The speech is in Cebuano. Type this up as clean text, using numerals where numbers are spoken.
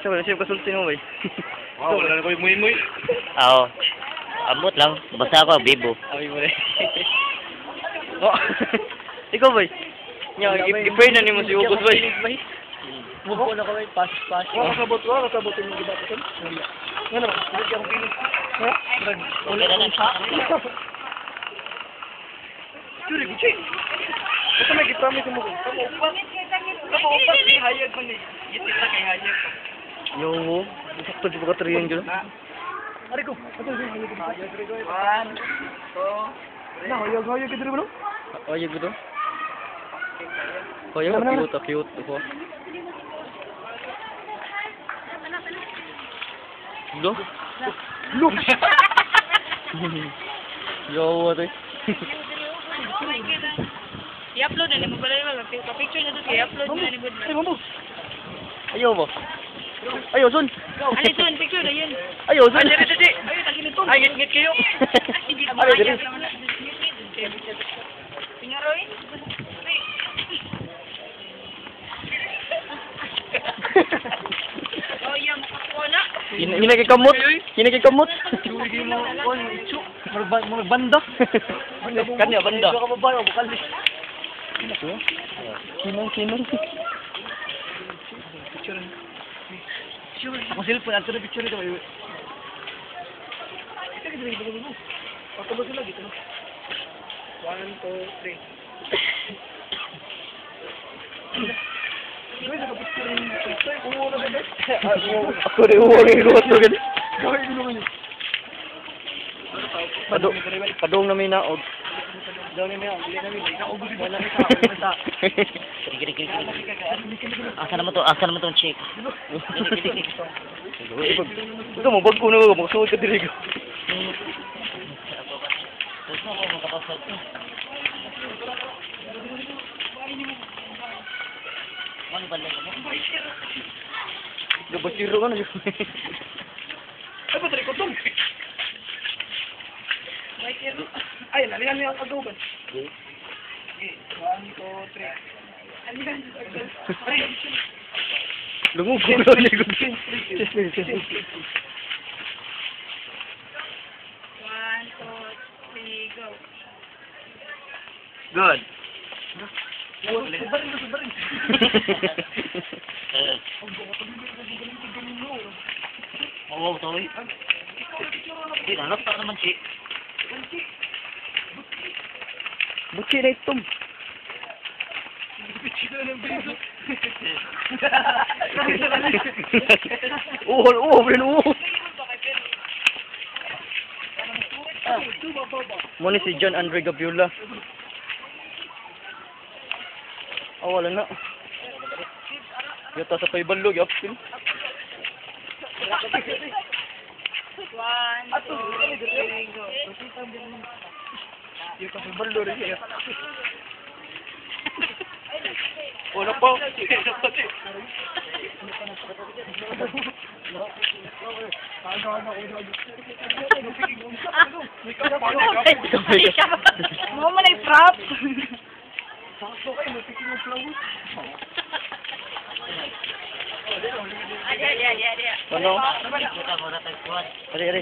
Sa wala siya kasulti mo, bay. Wow, wala na ko yung muy-muy. Oo. Abot lang. Basta ako, bibo. Abi mo rin. Oh. Ikaw, bay. Nya, i-pray na nimo si Ugos, bay. Move on ako, bay. Pass, pass. Wala kasabot, wala kasabot yung mga bato. Nga naman, hindi ka akong pilit. Ha? Wala na. Sorry, Gucci. Basta may gipromise mo ko. Kamu upat, kay hayag man ni. Gitit na kay hayag. Yo, sakto di ba ka triangle? Ari ko. One, two, three. Na, hayag, hayag, ka diri ba no? Oye, gusto? Koyo, cute, cute ko. Lo? Look! Yo, what? I-upload na nimo balay wala pa-picture na to i-upload na nimo. Ay, mambo. Ayaw ba? Ayaw, son. Alison, picture na yun. Ayaw, son. Ay, diri, diri. Ay, tagi nito. Ay, ngit-ngit kayo. Hindi ka Ay, diri. makaya naman na. Pingaroy. Oh, yeah, makakuha na. Hinakikamot. Hinakikamot. Churi mo, kon, itsu. Murag banda. Kanya, banda. Ka babae, bukal. Kinong, kinong. Picture. Ako cellphone, ato na picture ito. Ito ka diri mo. Ato ba sila dito? One, two, three. Gawin sa picture ni Toy, uwo na gani. Ako rin, uwag yung gusto gani. Gawin mo naman. Padong, padong na may naog. Daw ni Mel, dili nami ikaw ubos mo na ikaw. Kiri, kiri, kiri, kiri. Asa naman to? Asa naman tong chick? Dili, dili, dili. Ito mo, bago na ba? Magsuot ka diri ko. Gusto ko makapasal. Ano ba lang mo? Gabasiro ka na yun. Ay, patry ko tong. Ay, lalihan niya ang adoban. Okay, one, two, three. Ay, Lungog ko lang niya. One, two, three, go. Good. Subarin, subarin. Oo, toy. Di, nalapta naman, chick. Buki na itom. Uhol, uhol, rin uhol. Mo ni si John Andre Gabiola. Ah, wala na. Yata sa paybalog, yapin. One, two, three, go. Wala pa. Mo man ay prop. Adi, adi, adi, adi. Ano? Kita mo na tagpuan. Ari, ari.